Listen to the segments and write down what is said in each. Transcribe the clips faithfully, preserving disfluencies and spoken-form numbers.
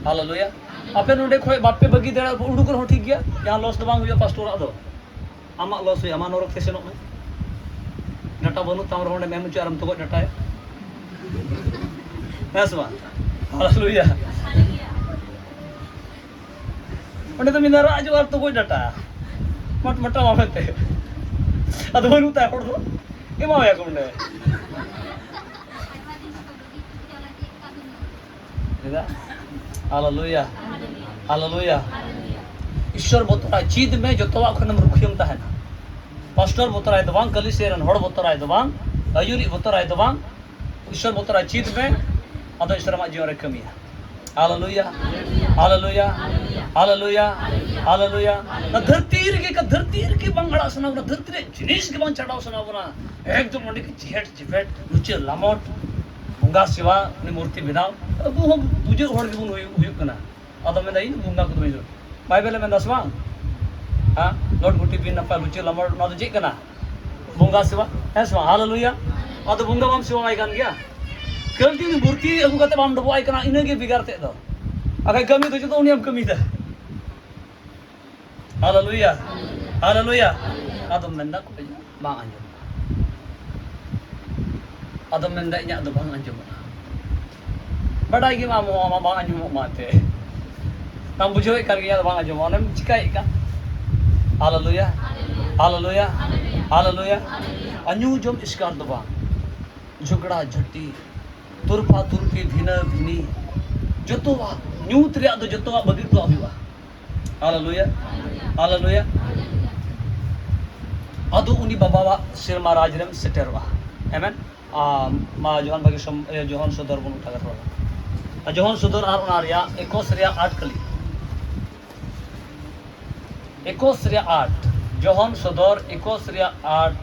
ᱦᱟᱞᱮᱞᱩᱭᱟ᱾ ᱟᱯᱮ ᱱᱚᱰᱮ ᱠᱷᱚᱡ ᱵᱟᱯᱮ ᱵᱟᱹᱜᱤ ᱫᱟᱲᱮᱭᱟᱜᱼᱟ, ᱩᱰᱩᱠ ᱨᱮᱦᱚᱸ ᱴᱷᱤᱠ ᱜᱮᱭᱟ, ᱡᱟᱦᱟᱸ ᱞᱚᱥ ᱫᱚ ᱵᱟᱝ ᱦᱩᱭᱩᱜᱼᱟ ᱯᱟᱥᱴᱚᱨᱟᱜ ᱫᱚ᱾ ᱟᱢᱟᱜ ᱞᱚᱥ ᱦᱩᱭᱩᱜᱼᱟ, ᱟᱢᱟᱜ ᱱᱚᱨᱚᱠ ᱛᱮ ᱥᱮᱱᱚᱜ ᱢᱮ᱾ ᱰᱟᱴᱟ ᱵᱟᱹᱱᱩᱜ ᱛᱟᱢ ᱨᱮᱦᱚᱸ ᱚᱸᱰᱮᱢ ᱮᱢ ᱦᱚᱪᱚᱭᱟ, ᱟᱨᱮᱢ ᱛᱚᱜᱚᱡ ᱰᱟᱴᱟᱭᱟ᱾ ᱦᱮᱸ ᱥᱮ ᱵᱟᱝ? ᱦᱟᱞᱮᱞᱩᱭᱟ᱾ ᱚᱸᱰᱮ ᱫᱚ ᱢᱮᱱᱫᱟ ᱨᱟᱜ ᱦᱤᱡᱩᱜᱼᱟ ᱟᱨ ᱛᱚᱜᱚᱡ ᱰᱟᱴᱟ᱾ ᱢᱟᱴ ᱢᱟᱴᱟ ᱢᱟ ᱢᱮᱱᱛᱮ᱾ ᱟᱫᱚ ᱵᱟᱹᱱᱩᱜ ᱛᱟᱭ ᱦᱚᱲ ᱫᱚ᱾ ᱮᱢᱟᱣᱟᱭᱟ ᱠᱚ ᱚᱸᱰᱮ᱾ ᱪᱮᱫᱟᱜ? ᱦᱟᱞᱮᱞᱩᱭᱟ᱾ ᱦᱟᱞᱮᱞᱩᱭᱟ᱾ ᱤᱥᱥᱚᱨ ᱵᱚᱛᱚᱨᱟᱭ ᱪᱮᱫ ᱢᱮ, ᱡᱚᱛᱚᱣᱟᱜ ᱠᱷᱚᱱᱮᱢ ᱨᱩᱠᱷᱤᱭᱟᱹᱢ ᱛᱟᱦᱮᱱᱟ᱾ ᱯᱟᱥᱴᱚᱨ ᱵᱚᱛᱚᱨᱟᱭ ᱫᱚ ᱵᱟᱝ, ᱠᱟᱹᱞᱤᱥᱤᱭᱟ ᱨᱮᱱ ᱦᱚᱲ ᱵᱚᱛᱚᱨᱟᱭ ᱫᱚ ᱵᱟᱝ, ᱟᱹᱭᱩᱨᱤᱡ ᱵᱚᱛᱚᱨᱟᱭ ᱫᱚ ᱵᱟᱝ, ᱤᱥᱥᱚᱨ ᱵᱚᱛᱚᱨᱟᱭ ᱪᱮᱫ ᱢᱮ, ᱟᱫᱚ ᱤᱥᱥᱚᱨ ᱟᱢᱟᱜ ᱡᱤᱭᱚᱱ ᱨᱮ ᱠᱟᱹᱢᱤᱭᱟ᱾ ᱦᱟᱞᱮᱞᱩᱭᱟ᱾ ᱦᱟᱞᱮᱞᱩᱭᱟ᱾ ᱦᱟᱞᱮᱞᱩᱭᱟ᱾ ᱦᱟᱞᱮᱞᱩᱭᱟ᱾ ᱱᱚᱣᱟ ᱫᱷᱟᱹᱨᱛᱤ ᱨᱮᱜᱮ, ᱫᱷᱟᱹᱨᱛᱤ ᱨᱮᱜᱮ ᱵᱟᱝ ᱟᱲᱟᱜ ᱥᱟᱱᱟ ᱵᱚᱱᱟ, ᱫᱷᱟᱹᱨᱛᱤ ᱨᱮ ᱡᱤᱱᱤᱥ ᱜᱮ ᱵᱟᱝ ᱪᱷᱟᱰᱟᱣ ᱥᱟᱱᱟ ᱵᱚᱱᱟ᱾ ᱮᱠᱫᱚᱢ ᱚᱸᱰᱮ ᱜᱮ ᱡᱤᱦᱮᱴ ᱡᱤᱯᱮᱴ, ᱞᱩᱪᱟᱹ ᱞᱟᱢᱚᱴ, ᱵᱚᱸᱜᱟ ᱥᱮᱵᱟ, ᱩᱱᱤ ᱢᱩᱨᱛᱤ ᱵᱮᱱᱟᱣ᱾ ᱟᱵᱚ ᱦᱚᱸ ᱵᱩᱡᱷᱟᱹᱜ ᱦᱚᱲ ᱜᱮᱵᱚᱱ ᱦᱩᱭᱩᱜ, ᱦᱩᱭᱩᱜ ᱠᱟᱱᱟ᱾ ᱟᱫᱚ ᱢᱮᱱᱫᱟ, "ᱤᱧ ᱵᱚᱸᱜᱟ ᱠᱚᱫᱚ ᱵᱟᱹᱧ ᱥᱮᱵᱟ᱾" ᱵᱟᱭᱵᱮᱞ ᱮ ᱢᱮᱱᱫᱟ ᱥᱮ ᱵᱟᱝ? ᱦᱮᱸ, ᱞᱚᱴ ᱜᱩᱴᱤ ᱵᱤᱱ ᱱᱟᱯᱟᱭ ᱞᱩᱪᱟᱹ ᱞᱟᱢᱚᱴ, ᱱᱚᱣᱟ ᱫᱚ ᱪᱮᱫ ᱠᱟᱱᱟ? ᱵᱚᱸᱜᱟ ᱥᱮᱵᱟ, ᱦᱮᱸ ᱥᱮ ᱵᱟᱝ? ᱦᱟᱞᱮᱞᱩᱭᱟ᱾ ᱟᱫᱚ ᱵᱚᱸᱜᱟ ᱵᱟᱢ ᱥᱮᱵᱟᱣᱟᱭ ᱠᱟᱱ ᱜᱮᱭᱟ? ᱠᱷᱟᱹᱞᱤ ᱢᱩᱨᱛᱤ ᱟᱹᱜᱩ ᱠᱟᱛᱮ ᱵᱟᱢ ᱰᱚᱵᱚᱜ ᱟᱭ ᱠᱟᱱᱟ, ᱤᱱᱟᱹᱜᱮ ᱵᱷᱮᱜᱟᱨ ᱛᱮᱫ ᱫᱚ᱾ ᱟᱨ ᱠᱟᱹᱢᱤ ᱫᱚ ᱡᱚᱛᱚ ᱩᱱᱤᱭᱟᱜ ᱮᱢ ᱠᱟᱹᱢᱤᱭᱮᱫᱟ᱾ ᱦᱟᱞᱮᱞᱩᱭᱟ, ᱦᱟᱞᱮᱞᱩᱭᱟ᱾ ᱟᱫᱚᱢ ᱢᱮᱱᱫᱟ, "ᱚᱠᱚᱭ ᱵᱟᱝ ᱟᱸᱡᱚᱢᱚᱜᱼᱟ?" ᱟᱫᱚᱢ ᱢᱮᱱᱫᱟ, "ᱤᱧᱟᱹᱜ ᱫᱚ ᱵᱟᱝ ᱟᱸᱡᱚᱢᱚᱜᱼᱟ᱾" ᱵᱟᱰᱟᱭ ᱜᱮ ᱟᱢ ᱦᱚᱸ ᱟᱢᱟᱜ ᱵᱟᱝ ᱟᱸᱡᱚᱢᱚᱜ ᱢᱟ ᱮᱱᱛᱮ᱾ ᱟᱢ ᱵᱩᱡᱷᱟᱹᱣᱮᱫ ᱠᱟᱱ ᱜᱮᱭᱟ, ᱤᱧᱟᱹᱜ ᱫᱚ ᱵᱟᱝ ᱟᱸᱡᱚᱢᱚᱜᱼᱟ, ᱚᱱᱮᱢ ᱪᱤᱠᱟᱹᱭᱮᱫ ᱠᱟᱱ᱾ ᱦᱟᱞᱮᱞᱩᱭᱟ, ᱦᱟᱞᱮᱞᱩᱭᱟ, ᱦᱟᱞᱮᱞᱩᱭᱟ᱾ ᱟᱨ ᱧᱩ ᱡᱚᱢ ᱮᱥᱠᱟᱨ ᱫᱚ ᱵᱟᱝ, ᱡᱷᱚᱜᱽᱲᱟ ᱡᱷᱟᱹᱴᱤ, ᱛᱩᱨᱯᱟ ᱛᱩᱨᱯᱤ, ᱵᱷᱤᱱᱟᱹ ᱵᱷᱤᱱᱤ, ᱡᱚᱛᱚᱣᱟᱜ, ᱧᱩᱛ ᱨᱮᱭᱟᱜ ᱫᱚ ᱡᱚᱛᱚᱣᱟᱜ ᱵᱟᱹᱜᱤ ᱦᱚᱴᱚᱣᱟᱜ ᱦᱩᱭᱩᱜᱼᱟ᱾ ᱦᱟᱞᱮᱞᱩᱭᱟ, ᱦᱟᱞᱮᱞᱩᱭᱟ᱾ ᱟᱫᱚ ᱩᱱᱤ ᱵᱟᱵᱟᱣᱟᱜ ᱥᱮᱨᱢᱟ ᱨᱟᱡᱽ ᱨᱮᱢ ᱥᱮᱴᱮᱨᱚᱜᱼᱟ᱾ ᱟᱢᱮᱱ᱾ ᱟᱨ ᱢᱟ ᱡᱚᱦᱟᱱ ᱵᱷᱟᱹᱜᱤ ᱥᱚᱢ-, ᱤᱭᱟᱹ, ᱡᱚᱦᱟᱱ ᱥᱚᱫᱚᱨ ᱵᱚᱱ ᱩᱴᱷᱟᱹ ᱠᱟᱛᱷᱟ᱾ ᱟᱨ ᱡᱚᱦᱟᱱ ᱥᱚᱫᱚᱨ ᱟᱨ ᱚᱱᱟ ᱨᱮᱭᱟᱜ ᱮᱠᱩᱥ ᱨᱮᱭᱟᱜ ᱟᱴ ᱠᱟᱹᱞᱤ᱾ ᱮᱠᱩᱥ ᱨᱮᱭᱟᱜ ᱟᱴ᱾ ᱡᱚᱦᱟᱱ ᱥᱚᱫᱚᱨ ᱮᱠᱩᱥ ᱨᱮᱭᱟᱜ ᱟᱴ᱾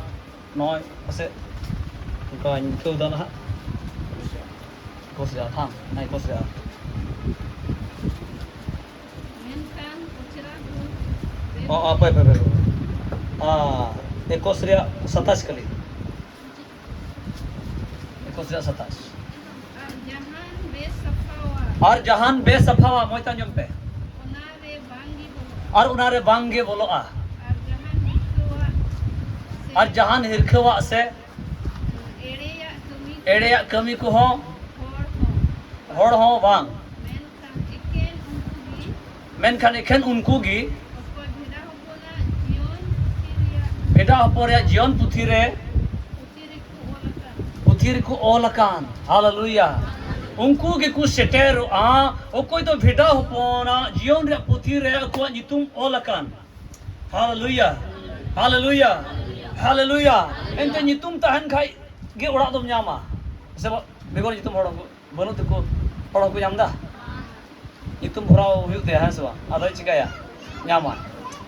ᱱᱚᱜᱼᱚᱭ ᱯᱟᱥᱮᱡ ᱚᱱᱠᱟᱧ ᱟᱹᱭᱠᱟᱹᱣ ᱮᱫᱟ ᱱᱟᱦᱟᱜ᱾ ᱮᱠᱩᱥ ᱨᱮᱭᱟᱜ ᱟᱴ, ᱦᱮᱸ, ᱮᱠᱩᱥ ᱨᱮᱭᱟᱜ ᱟᱴ᱾ ᱢᱮᱱᱠᱷᱟᱱ ᱚᱪᱨᱟ ᱫᱚ ᱚ, ᱚ, ᱦᱟᱯᱳᱭ, ᱦᱟᱯᱳᱭ, ᱦᱟᱯᱳᱭ, ᱦᱟᱯᱳᱭ᱾ ᱟᱨ ᱮᱠᱩᱥ ᱨᱮᱭᱟᱜ ᱥᱟᱛᱟᱥ ᱠᱟᱹᱞᱤ᱾ ᱮᱠᱩᱥ ᱨᱮᱭᱟᱜ ᱥᱟᱛᱟᱥ᱾ ᱟᱨ ᱡᱟᱦᱟᱱ ᱵᱮᱥᱟᱯᱷᱟᱣᱟᱜ ᱟᱨ ᱡᱟᱦᱟᱱ ᱵᱮᱥᱟᱯᱷᱟᱣᱟᱜ, ᱢᱚᱡᱽ ᱛᱮ ᱟᱸᱡᱚᱢ ᱯᱮ᱾ ᱚᱱᱟ ᱨᱮ ᱵᱟᱝ ᱜᱮ ᱵᱚᱞᱚᱜᱼᱟ᱾ ᱟᱨ ᱚᱱᱟ ᱨᱮ ᱵᱟᱝ ᱜᱮ ᱵᱚᱞᱚᱜᱼᱟ᱾ ᱟᱨ ᱡᱟᱦᱟᱱ ᱦᱤᱨᱠᱷᱟᱹᱣᱟᱜ ᱥᱮ ᱟᱨ ᱡᱟᱦᱟᱱ ᱦᱤᱨᱠᱷᱟᱹᱣᱟᱜ ᱥᱮ ᱮᱲᱮᱭᱟᱜ ᱠᱟᱹᱢᱤ ᱠᱚ ᱮᱲᱮᱭᱟᱜ ᱠᱟᱹᱢᱤ ᱠᱚᱦᱚᱸ ᱦᱚᱲ ᱦᱚᱸ ᱦᱚᱲ ᱦᱚᱸ ᱵᱟᱝ᱾ ᱢᱮᱱᱠᱷᱟᱱ ᱮᱠᱮᱱ ᱩᱱᱠᱩ ᱜᱮ ᱢᱮᱱᱠᱷᱟᱱ ᱮᱠᱷᱮᱱ ᱩᱱᱠᱩ ᱜᱮ ᱚᱠᱚᱭ ᱵᱷᱮᱰᱟ ᱦᱚᱯᱚᱱᱟᱜ ᱡᱤᱭᱚᱱ ᱯᱩᱛᱷᱤ ᱨᱮᱭᱟᱜ ᱵᱷᱮᱰᱟ ᱦᱚᱯᱚᱱ ᱨᱮᱭᱟᱜ ᱡᱤᱭᱚᱱ ᱯᱩᱛᱷᱤ ᱨᱮ ᱯᱩᱛᱷᱤ ᱨᱮᱠᱚ ᱚᱞ ᱟᱠᱟᱱ᱾ ᱯᱩᱛᱷᱤ ᱨᱮᱠᱚ ᱚᱞ ᱟᱠᱟᱱ᱾ ᱦᱟᱞᱮᱞᱩᱭᱟ᱾ ᱩᱱᱠᱩ ᱜᱮᱠᱚ ᱥᱮᱴᱮᱨᱚᱜᱼᱟ, ᱚᱠᱚᱭ ᱫᱚ ᱵᱷᱮᱰᱟ ᱦᱚᱯᱚᱱᱟᱜ ᱡᱤᱭᱚᱱ ᱨᱮᱭᱟᱜ ᱯᱩᱛᱷᱤ ᱨᱮ ᱟᱠᱚᱣᱟᱜ ᱧᱩᱛᱩᱢ ᱚᱞ ᱟᱠᱟᱱ᱾ ᱦᱟᱞᱮᱞᱩᱭᱟ, ᱦᱟᱞᱮᱞᱩᱭᱟ, ᱦᱟᱞᱮᱞᱩᱭᱟ᱾ ᱮᱱᱛᱮ ᱧᱩᱛᱩᱢ ᱛᱟᱦᱮᱱ ᱠᱷᱟᱡ ᱜᱮ ᱚᱲᱟᱜ ᱫᱚᱢ ᱧᱟᱢᱟ᱾ ᱥᱮ ᱵᱟ-, ᱵᱮᱜᱚᱨ ᱧᱩᱛᱩᱢ ᱦᱚᱲ ᱦᱚᱸᱠᱚ, ᱵᱟᱹᱱᱩᱜ ᱛᱟᱠᱚ ᱦᱚᱲ ᱦᱚᱸᱠᱚ ᱧᱟᱢ ᱮᱫᱟ? ᱧᱩᱛᱩᱢ ᱵᱷᱚᱨᱟᱣ ᱦᱩᱭᱩᱜ ᱛᱟᱭᱟ, ᱦᱮᱸ ᱥᱮ ᱵᱟᱝ? ᱟᱫᱚᱭ ᱪᱤᱠᱟᱹᱭᱟ? ᱧᱟᱢᱟ᱾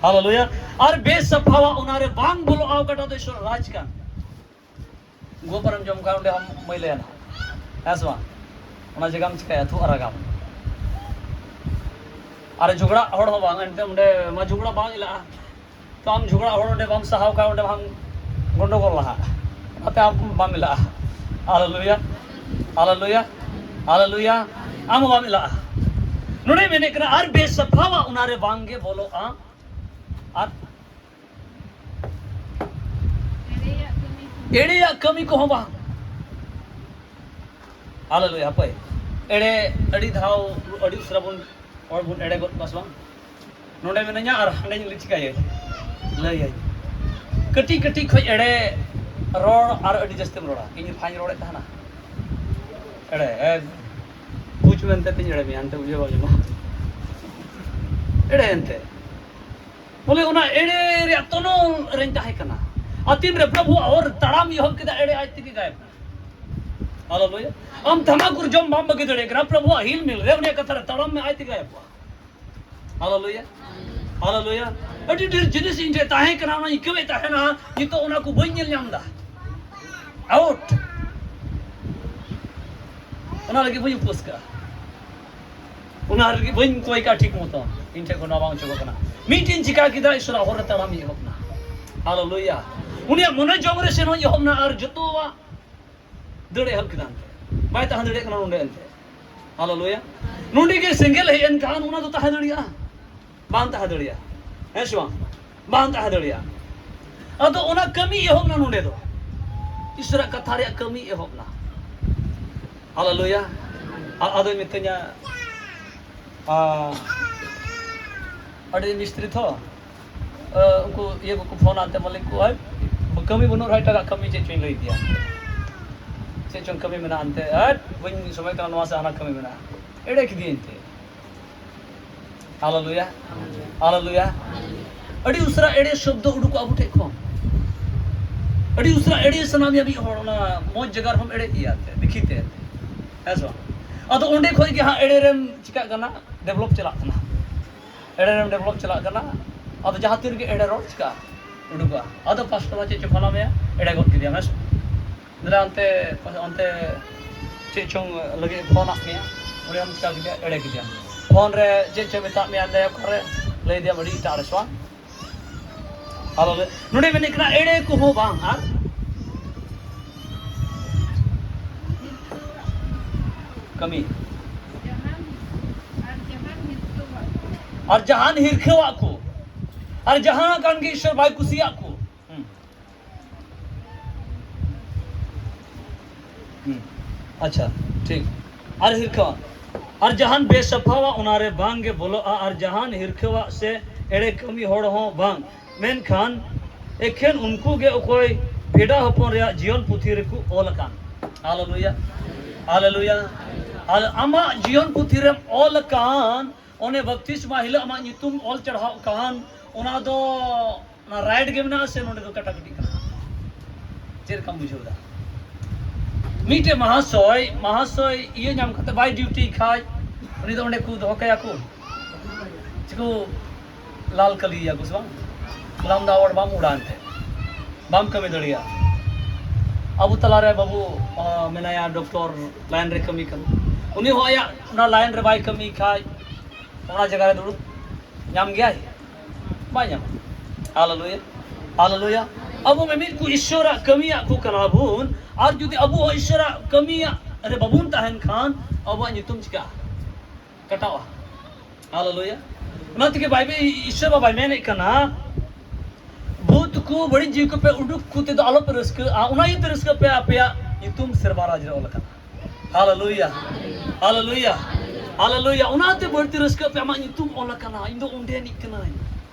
ᱦᱟᱞᱮᱞᱩᱭᱟ᱾ ᱟᱨ ᱵᱮᱥᱟᱯᱷᱟᱣᱟᱜ ᱚᱱᱟᱨᱮ ᱵᱟᱝ ᱵᱚᱞᱚᱜᱼᱟ, ᱚᱠᱟᱴᱟᱜ ᱫᱚ ᱤᱥᱚᱨ ᱨᱟᱡᱽ ᱠᱟᱱ᱾ ᱜᱩᱣᱟᱹ ᱯᱟᱨᱮᱢ ᱡᱚᱢ ᱠᱷᱟᱱ ᱚᱸᱰᱮ ᱦᱚᱸᱢ ᱢᱟᱹᱭᱞᱟᱹᱭᱟ ᱱᱟᱦᱟᱜ, ᱦᱮᱸ ᱥᱮ ᱵᱟᱝ? ᱚᱱᱟ ᱡᱟᱭᱜᱟᱢ ᱪᱤᱠᱟᱹᱭᱟ? ᱛᱷᱩ ᱟᱨᱟᱜᱟᱢ᱾ ᱟᱨ ᱡᱷᱚᱜᱽᱲᱟ ᱦᱚᱲ ᱦᱚᱸ ᱵᱟᱝ, ᱮᱱᱛᱮ ᱚᱸᱰᱮ ᱢᱟ ᱡᱷᱚᱜᱽᱲᱟ ᱵᱟᱝ ᱮᱞᱟᱜᱼᱟ᱾ ᱛᱚ ᱟᱢ ᱡᱷᱚᱜᱽᱲᱟ ᱦᱚᱲ ᱚᱸᱰᱮ ᱵᱟᱢ ᱥᱟᱦᱟᱣ ᱠᱷᱟᱱ ᱚᱸᱰᱮ ᱵᱟᱝ ᱜᱚᱱᱰᱚᱜᱳᱞ ᱞᱟᱦᱟᱜᱼᱟ, ᱚᱱᱟᱛᱮ ᱟᱢ ᱵᱟᱢ ᱮᱞᱟᱜᱼᱟ᱾ ᱦᱟᱞᱮᱞᱩᱭᱟ, ᱦᱟᱞᱮᱞᱩᱭᱟ, ᱦᱟᱞᱮᱞᱩᱭᱟ᱾ ᱟᱢ ᱦᱚᱸ ᱵᱟᱢ ᱮᱞᱟᱜᱼᱟ᱾ ᱱᱚᱰᱮ ᱢᱮᱱᱮᱫ ᱠᱟᱱᱟ, ᱟᱨ ᱵᱮᱥᱟᱯᱷᱟᱣᱟᱜ ᱚᱱᱟᱨᱮ ᱵᱟᱝ ᱜᱮ ᱵᱚᱞᱚᱜᱼᱟ᱾ ᱟᱨ ᱮᱲᱮᱭᱟᱜ ᱠᱟᱹᱢᱤ ᱠᱚᱦᱚᱸ ᱵᱟᱝ᱾ ᱦᱟᱞᱮᱞᱩᱭᱟ᱾ ᱦᱟᱯᱳᱭ, ᱮᱲᱮ ᱟᱹᱰᱤ ᱫᱷᱟᱣ, ᱟᱹᱰᱤ ᱩᱥᱟᱹᱨᱟ ᱵᱚᱱ, ᱦᱚᱲ ᱵᱚᱱ ᱮᱲᱮ ᱜᱚᱫ ᱠᱚᱣᱟ ᱥᱮ ᱵᱟᱝ? ᱱᱚᱰᱮ ᱢᱤᱱᱟᱹᱧᱟ ᱟᱨ ᱦᱟᱸᱰᱮᱧ ᱪᱤᱠᱟᱹᱭᱟᱹᱧ, ᱞᱟᱹᱭᱟᱹᱧ᱾ ᱠᱟᱹᱴᱤᱡ ᱠᱟᱹᱴᱤᱡ ᱠᱷᱚᱡ ᱮᱲᱮ ᱨᱚᱲ ᱟᱨ ᱟᱹᱰᱤ ᱡᱟᱹᱥᱛᱤᱢ ᱨᱚᱲᱟ᱾ ᱤᱧ ᱯᱷᱟᱧ ᱨᱚᱲᱮᱫ ᱛᱟᱦᱮᱱᱟ ᱮᱲᱮ, ᱮ, ᱵᱩᱡᱽ ᱢᱮᱱᱛᱮ ᱛᱤᱧ ᱮᱲᱮ ᱢᱮᱭᱟ, ᱮᱱᱛᱮ ᱵᱩᱡᱷᱟᱹᱣ ᱵᱟᱢ ᱧᱟᱢᱟ᱾ ᱮᱲᱮ ᱮᱱᱛᱮ᱾ ᱵᱚᱞᱮ ᱚᱱᱟ ᱮᱲᱮ ᱨᱮᱭᱟᱜ ᱛᱚᱱᱚᱞ ᱨᱮᱧ ᱛᱟᱦᱮᱸ ᱠᱟᱱᱟ᱾ ᱟᱨ ᱛᱤᱱ ᱨᱮ ᱯᱨᱚᱵᱷᱩᱣᱟᱜ ᱦᱚᱨ ᱛᱟᱲᱟᱢ ᱮᱦᱚᱵ ᱠᱮᱫᱟ, ᱮᱲᱮ ᱟᱡ ᱛᱮᱜᱮ ᱜᱟᱭᱮᱵ᱾ ᱦᱟᱞᱮᱞᱩᱭᱟ᱾ ᱟᱢ ᱛᱷᱟᱢᱟᱠᱩᱨ ᱡᱚᱢ ᱵᱟᱢ ᱵᱟᱹᱜᱤ ᱫᱟᱲᱮᱭᱟᱜ ᱠᱟᱱᱟ, ᱯᱨᱚᱵᱷᱩᱣᱟᱜ ᱦᱤᱞ ᱢᱤᱞ ᱨᱮ ᱩᱱᱤᱭᱟᱜ ᱠᱟᱛᱷᱟ ᱨᱮ ᱛᱟᱲᱟᱢ ᱢᱮ, ᱟᱡ ᱛᱮᱜᱮ ᱜᱟᱭᱮᱵᱚᱜᱼᱟ᱾ ᱦᱟᱞᱮᱞᱩᱭᱟ, ᱦᱟᱞᱮᱞᱩᱭᱟ᱾ ᱟᱹᱰᱤ ᱰᱷᱮᱨ ᱡᱤᱱᱤᱥ ᱤᱧ ᱴᱷᱮᱱ ᱛᱟᱦᱮᱸ ᱠᱟᱱᱟ, ᱚᱱᱟᱧ ᱟᱹᱭᱠᱟᱹᱣᱮᱫ ᱛᱟᱦᱮᱱᱟ, ᱱᱤᱛᱚᱜ ᱚᱱᱟ ᱠᱚ ᱵᱟᱹᱧ ᱧᱮᱞ ᱧᱟᱢ ᱮᱫᱟ᱾ ᱟᱣᱩᱴ᱾ ᱚᱱᱟ ᱞᱟᱹᱜᱤᱫ ᱵᱟᱹᱧ ᱩᱯᱟᱹᱥ ᱠᱟᱜᱼᱟ᱾ ᱚᱱᱟ ᱨᱮᱜᱮ ᱵᱟᱹᱧ ᱠᱚᱭ ᱠᱟᱜᱼᱟ ᱴᱷᱤᱠ ᱢᱚᱛᱚ᱾ ᱤᱧ ᱴᱷᱮᱱ ᱠᱷᱚᱱ ᱱᱚᱣᱟ ᱵᱟᱝ ᱚᱪᱚᱜᱚᱜ ᱠᱟᱱᱟ᱾ ᱢᱤᱫᱴᱮᱱ ᱪᱤᱠᱟ ᱠᱮᱫᱟ, ᱤᱥᱚᱨᱟᱜ ᱦᱚᱨ ᱨᱮ ᱛᱟᱲᱟᱢ ᱤᱧ ᱮᱦᱚᱵ ᱮᱱᱟ᱾ ᱦᱟᱞᱮᱞᱩᱭᱟ᱾ ᱩᱱᱤᱭᱟᱜ ᱢᱚᱱᱮ ᱡᱚᱝ ᱨᱮ ᱥᱮᱱᱚᱜ ᱤᱧ ᱮᱦᱚᱵ ᱮᱱᱟ ᱟᱨ ᱡᱚᱛᱚᱣᱟᱜ ᱫᱟᱹᱲ ᱮᱦᱚᱵ ᱠᱮᱫᱟ ᱮᱱᱛᱮ᱾ ᱵᱟᱭ ᱛᱟᱦᱮᱸ ᱫᱟᱲᱮᱭᱟᱜ ᱠᱟᱱᱟ ᱱᱚᱰᱮ ᱮᱱᱛᱮ᱾ ᱦᱟᱞᱮᱞᱩᱭᱟ᱾ ᱱᱚᱰᱮ ᱜᱮ ᱥᱮᱸᱜᱮᱞ ᱦᱮᱡ ᱮᱱ ᱠᱷᱟᱱ ᱚᱱᱟ ᱫᱚ ᱛᱟᱦᱮᱸ ᱫᱟᱲᱮᱭᱟᱜᱼᱟ? ᱵᱟᱝ ᱛᱟᱦᱮᱸ ᱫᱟᱲᱮᱭᱟᱜᱼᱟ᱾ ᱦᱮᱸ ᱥᱮ ᱵᱟᱝ? ᱵᱟᱝ ᱛᱟᱦᱮᱸ ᱫᱟᱲᱮᱭᱟᱜᱼᱟ᱾ ᱟᱫᱚ ᱚᱱᱟ ᱠᱟᱹᱢᱤ ᱮᱦᱚᱵ ᱮᱱᱟ ᱱᱚᱰᱮ ᱫᱚ᱾ ᱤᱥᱚᱨᱟᱜ ᱠᱟᱛᱷᱟ ᱨᱮᱭᱟᱜ ᱠᱟᱹᱢᱤ ᱮᱦᱚᱵ ᱮᱱᱟ᱾ ᱦᱟᱞᱮᱞᱩᱭᱟ᱾ ᱟ- ᱟᱫᱚᱭ ᱢᱤᱛᱟᱹᱧᱟ, ᱟ, ᱟᱹᱰᱤ ᱢᱤᱥᱛᱨᱤ ᱛᱷᱚ, ᱟ, ᱩᱱᱠᱩ ᱤᱭᱟᱹ ᱠᱚᱠᱚ ᱯᱷᱳᱱᱟ ᱮᱱᱛᱮ, ᱢᱟᱹᱞᱤᱠ ᱠᱚ, ᱟᱨ ᱠᱟᱹᱢᱤ ᱵᱟᱹᱱᱩᱜ ᱨᱮᱦᱚᱸ ᱮᱴᱟᱜᱟᱜ ᱠᱟᱹᱢᱤ ᱪᱮᱫ ᱪᱚᱧ ᱞᱟᱹᱭ ᱠᱮᱭᱟ, ᱪᱮᱫ ᱪᱚᱝ ᱠᱟᱹᱢᱤ ᱢᱮᱱᱟᱜᱼᱟ ᱮᱱᱛᱮ, ᱟᱨ ᱵᱟᱹᱧ ᱥᱚᱢᱚᱭ ᱠᱟᱱᱟ, ᱱᱚᱣᱟ ᱥᱮ ᱦᱟᱱᱟ ᱠᱟᱹᱢᱤ ᱢᱮᱱᱟᱜᱼᱟ, ᱮᱲᱮ ᱠᱮᱫᱮᱭᱟᱹᱧ ᱮᱱᱛᱮ᱾ ᱦᱟᱞᱮᱞᱩᱭᱟ, ᱦᱟᱞᱮᱞᱩᱭᱟ᱾ ᱟᱹᱰᱤ ᱩᱥᱟᱹᱨᱟ ᱮᱲᱮ ᱥᱚᱵᱫᱚ ᱩᱰᱩᱠᱚᱜᱼᱟ ᱟᱵᱚ ᱴᱷᱮᱡ ᱠᱷᱚᱱ᱾ ᱟᱹᱰᱤ ᱩᱥᱟᱹᱨᱟ ᱮᱲᱮ ᱥᱟᱱᱟ ᱢᱮᱭᱟ ᱢᱤᱫ ᱦᱚᱲ, ᱚᱱᱟ ᱢᱚᱡᱽ ᱡᱟᱭᱜᱟ ᱨᱮᱦᱚᱸᱢ ᱮᱲᱮ ᱜᱮᱭᱟ ᱮᱱᱛᱮ, ᱫᱮᱠᱷᱤ ᱛᱮ, ᱦᱮᱸ ᱥᱮ ᱵᱟᱝ? ᱟᱫᱚ ᱚᱸᱰᱮ ᱠᱷᱚᱡ ᱜᱮ ᱦᱟᱸᱜ ᱮᱲᱮ ᱨᱮᱢ ᱪᱤᱠᱟᱜ ᱠᱟᱱᱟ, ᱰᱮᱵᱷᱞᱚᱯ ᱪᱟᱞᱟᱜ ᱠᱟᱱᱟ᱾ ᱮᱲᱮ ᱨᱮᱢ ᱰᱮᱵᱷᱞᱚᱯ ᱪᱟᱞᱟᱜ ᱠᱟᱱᱟ᱾ ᱟᱫᱚ ᱡᱟᱦᱟᱸ ᱛᱤ ᱨᱮᱜᱮ ᱮᱲᱮ ᱨᱚᱲ ᱪᱤᱠᱟᱜᱼᱟ, ᱩᱰᱩᱠᱚᱜᱼᱟ᱾ ᱟᱫᱚ ᱯᱟᱥᱴᱚᱨ ᱪᱮᱫ ᱪᱚ ᱯᱷᱳᱱᱟ ᱢᱮᱭᱟ, ᱮᱲᱮ ᱜᱚᱫ ᱠᱮᱫᱮᱭᱟᱢ, ᱦᱮᱸ ᱥᱮ? ᱫᱮᱞᱟ ᱚᱱᱛᱮ, ᱚᱱᱛᱮ ᱪᱮᱫ ᱪᱚᱝ ᱞᱟᱹᱜᱤᱫ ᱯᱷᱳᱱ ᱟᱫ ᱢᱮᱭᱟ, ᱩᱱᱤ ᱦᱚᱸᱢ ᱪᱤᱠᱟ ᱠᱮᱫᱮᱭᱟ, ᱮᱲᱮ ᱠᱮᱫᱮᱭᱟᱢ᱾ ᱯᱷᱳᱱ ᱨᱮ ᱪᱮᱫ ᱪᱚ ᱢᱮᱛᱟᱫ ᱢᱮᱭᱟ, ᱞᱟᱹᱭ ᱚᱠᱟᱨᱮ, ᱞᱟᱹᱭ ᱫᱮᱭᱟᱢ ᱟᱹᱰᱤ ᱮᱴᱟᱜ ᱨᱮ ᱥᱮ ᱵᱟᱝ? ᱟᱨ ᱱᱚᱰᱮ ᱢᱮᱱᱮᱫ ᱠᱟᱱᱟ ᱮᱲᱮ ᱠᱚᱦᱚᱸ ᱵᱟᱝ, ᱟᱨ ᱠᱟᱹᱢᱤ᱾ ᱟᱨ ᱡᱟᱦᱟᱱ ᱦᱤᱨᱠᱷᱟᱹᱣᱟᱜ ᱠᱚ, ᱟᱨ ᱡᱟᱦᱟᱸ ᱠᱟᱱ ᱜᱮ ᱤᱥᱚᱨ ᱵᱟᱭ ᱠᱩᱥᱤᱭᱟᱜ ᱠᱚ᱾ ᱦᱩᱸ᱾ ᱦᱩᱸ᱾ ᱟᱪᱪᱷᱟ, ᱴᱷᱤᱠ᱾ ᱟᱨ ᱦᱤᱨᱠᱷᱟᱹᱣᱟᱜ, ᱟᱨ ᱡᱟᱦᱟᱱ ᱵᱮᱥᱟᱯᱷᱟᱣᱟᱜ ᱚᱱᱟᱨᱮ ᱵᱟᱝ ᱜᱮ ᱵᱚᱞᱚᱜᱼᱟ, ᱟᱨ ᱡᱟᱦᱟᱱ ᱦᱤᱨᱠᱷᱟᱹᱣᱟᱜ ᱥᱮ ᱮᱲᱮ ᱠᱟᱹᱢᱤ ᱦᱚᱲ ᱦᱚᱸ ᱵᱟᱝ, ᱢᱮᱱᱠᱷᱟᱱ ᱮᱠᱷᱮᱱ ᱩᱱᱠᱩ ᱜᱮ ᱚᱠᱚᱭ ᱵᱷᱮᱰᱟ ᱦᱚᱯᱚᱱ ᱨᱮᱭᱟᱜ ᱡᱤᱭᱚᱱ ᱯᱩᱛᱷᱤ ᱨᱮᱠᱚ ᱚᱞ ᱟᱠᱟᱱ᱾ ᱦᱟᱞᱮᱞᱩᱭᱟ, ᱦᱟᱞᱮᱞᱩᱭᱟ᱾ ᱟᱨ ᱟᱢᱟᱜ ᱡᱤᱭᱚᱱ ᱯᱩᱛᱷᱤ ᱨᱮᱢ ᱚᱞ ᱟᱠᱟᱱ, ᱚᱱᱮ ᱵᱟᱯᱛᱤᱥᱢᱟ ᱦᱤᱞᱳᱜ ᱟᱢᱟᱜ ᱧᱩᱛᱩᱢ ᱚᱞ ᱪᱟᱲᱦᱟᱣ ᱟᱠᱟᱱ, ᱚᱱᱟ ᱫᱚ ᱚᱱᱟ ᱨᱟᱭᱤᱴ ᱜᱮ ᱢᱮᱱᱟᱜᱼᱟ ᱥᱮ ᱱᱚᱰᱮ ᱫᱚ ᱠᱟᱴᱟᱠᱟᱴᱤ ᱠᱟᱱᱟ? ᱪᱮᱫ ᱞᱮᱠᱟᱢ ᱵᱩᱡᱷᱟᱹᱣ ᱫᱟ? ᱢᱤᱫᱴᱮᱡ ᱢᱟᱦᱟᱥᱚᱭ, ᱢᱟᱦᱟᱥᱚᱭ ᱤᱭᱟᱹ ᱧᱟᱢ ᱠᱟᱛᱮ ᱵᱟᱭ ᱰᱤᱭᱩᱴᱤ ᱠᱷᱟᱡ, ᱩᱱᱤ ᱫᱚ ᱚᱸᱰᱮ ᱠᱚ ᱫᱚᱦᱚ ᱠᱟᱭᱟ ᱠᱚ, ᱪᱤᱠᱟᱹ ᱞᱟᱞ ᱠᱟᱹᱞᱤᱭᱮᱭᱟ ᱠᱚ ᱥᱮ ᱵᱟᱝ? ᱵᱚᱞᱮ ᱟᱢ ᱫᱚ ᱟᱣᱟᱨᱰ ᱵᱟᱢ ᱩᱰᱟᱱ ᱛᱮ, ᱵᱟᱢ ᱠᱟᱹᱢᱤ ᱫᱟᱲᱮᱭᱟᱜᱼᱟ᱾ ᱟᱵᱚ ᱛᱟᱞᱟᱨᱮ ᱵᱟᱹᱵᱩ, ᱟ, ᱢᱮᱱᱟᱭᱟ, ᱰᱚᱠᱴᱚᱨ ᱞᱟᱭᱤᱱ ᱨᱮ ᱠᱟᱹᱢᱤ ᱠᱟᱱᱟ, ᱩᱱᱤ ᱦᱚᱸ ᱟᱭᱟᱜ ᱚᱱᱟ ᱞᱟᱭᱤᱱ ᱨᱮ ᱵᱟᱭ ᱠᱟᱹᱢᱤ ᱠᱷᱟᱡ, ᱚᱱᱟ ᱡᱟᱭᱜᱟ ᱨᱮ ᱫᱩᱲᱩᱵ ᱧᱟᱢ ᱜᱮᱭᱟᱭ? ᱵᱟᱭ ᱧᱟᱢᱟ᱾ ᱦᱟᱞᱮᱞᱩᱭᱟ, ᱦᱟᱞᱮᱞᱩᱭᱟ᱾ ᱟᱵᱚ ᱢᱤᱢᱤᱫ ᱠᱚ ᱤᱥᱚᱨᱟᱜ ᱠᱟᱹᱢᱤᱭᱟᱜ ᱠᱚ ᱠᱟᱱᱟ ᱵᱚᱱ, ᱟᱨ ᱡᱩᱫᱤ ᱟᱵᱚ ᱦᱚᱸ ᱤᱥᱚᱨᱟᱜ ᱠᱟᱹᱢᱤᱭᱟᱜ ᱨᱮ ᱵᱟᱵᱚᱱ ᱛᱟᱦᱮᱱ ᱠᱷᱟᱱ ᱟᱵᱚᱣᱟᱜ ᱧᱩᱛᱩᱢ ᱪᱤᱠᱟᱹᱜᱼᱟ? ᱠᱟᱴᱟᱣᱟ᱾ ᱦᱟᱞᱮᱞᱩᱭᱟ᱾ ᱚᱱᱟ ᱛᱮᱜᱮ ᱵᱟᱭᱵᱮᱞ, ᱤᱥᱚᱨ ᱵᱟᱵᱟᱭ ᱢᱮᱱᱮᱫ ᱠᱟᱱᱟ, ᱵᱷᱩᱛ ᱠᱚ ᱵᱟᱹᱲᱤᱡ ᱡᱤᱣᱤ ᱠᱚᱯᱮ ᱩᱰᱩᱠ ᱠᱚᱛᱮ ᱫᱚ ᱟᱞᱚᱯᱮ ᱨᱟᱹᱥᱠᱟᱹᱜᱼᱟ, ᱚᱱᱟ ᱤᱭᱟᱹᱛᱮ ᱨᱟᱹᱥᱠᱟᱹᱜ ᱯᱮ, ᱟᱯᱮᱭᱟᱜ ᱧᱩᱛᱩᱢ ᱥᱮᱨᱢᱟ ᱨᱟᱡᱽ ᱨᱮ ᱚᱞ ᱟᱠᱟᱱᱟ᱾ ᱦᱟᱞᱮᱞᱩᱭᱟ, ᱦᱟᱞᱮᱞᱩᱭᱟ, ᱦᱟᱞᱮᱞᱩᱭᱟ᱾ ᱚᱱᱟᱛᱮ ᱵᱟᱹᱲᱛᱤ ᱨᱟᱹᱥᱠᱟᱹᱜ ᱯᱮ, ᱟᱢᱟᱜ ᱧᱩᱛᱩᱢ ᱚᱞ ᱟᱠᱟᱱᱟ, ᱤᱧ ᱫᱚ ᱚᱸᱰᱮᱱᱤᱡ ᱠᱟᱹᱱᱟᱹᱧ᱾